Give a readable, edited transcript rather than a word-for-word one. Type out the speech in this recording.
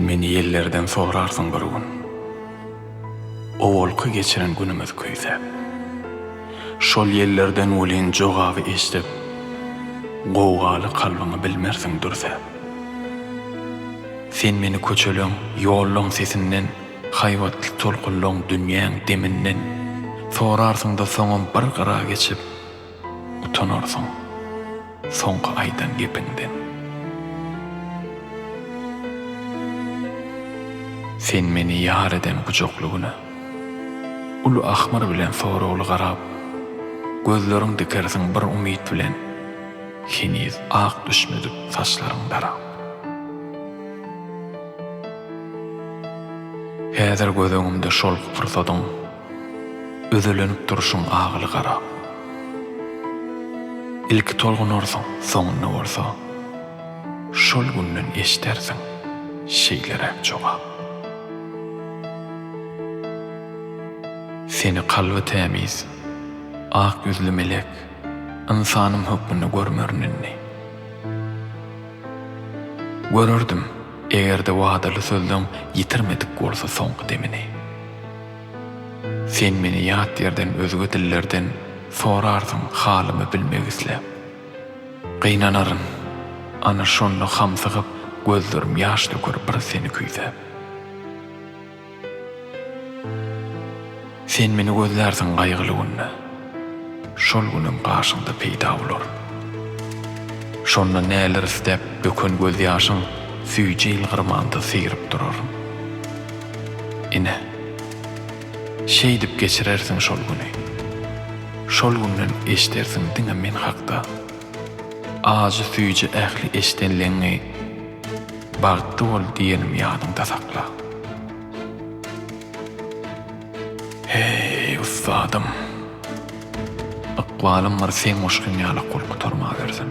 Sen meni ýellerden sorarsyň bir gün. Owalky geçiren günümizi küýsäp. Şol ýellerden welin jogaby eşidip, gowgaly kalbyňy bilmersiň dürsäp. Sen meni köçeleň, ýollaň sesinden, haýbatly tolkunlaň dünýäň deminden sorarsyň-da soňam bir gyra geçip, Utanarsyň soňky aýdan gepiňden. Sen meni ýar eden gujakly güne. Uly ahmyr bilen soragly garap, Gözleriň dikersiň bir umyt bilen, Heniz ak düşmedik saçlaryň darap. Häzir göz öňümde şol pursadyň. Özelenip durşuň agyly garap. Ilki tolgunarsyň, soňunda bolsa, Şol günden eşdersiň şeýleräk jogap. Seni kalby tämiz, ak ýüzli melek, Ynsanym hökmünde görmerin indi. Görerdim, eger-de wadaly sözleň Ýitirmedik bolsa soňky demini. Sen meni ýat ýerden özge dillerden Sorarsyň halymy bilmek isläp. Gynanaryn, ana şonda hamsygyp Gözlerim ýaş döker bir seni küýsäp. Sen meni gözlärsiň gaýgyly günde, Şol günem gaşyňda peýda bolaryn. Şonda näler istäp döken gözýaşyň Süýji ýylgyrmanda syryp duraryn. Ine, şeýdip geçirersiň şol güni. Şol günden eşdersiň diňe men hakda. Ajy-süýji ähli eşdenleňňi Bagtly bol diýenim ýadyňda sakla. Heý, ussadym! Ykbalym bir seň goşgyň ýalak bolup gutarmawersin.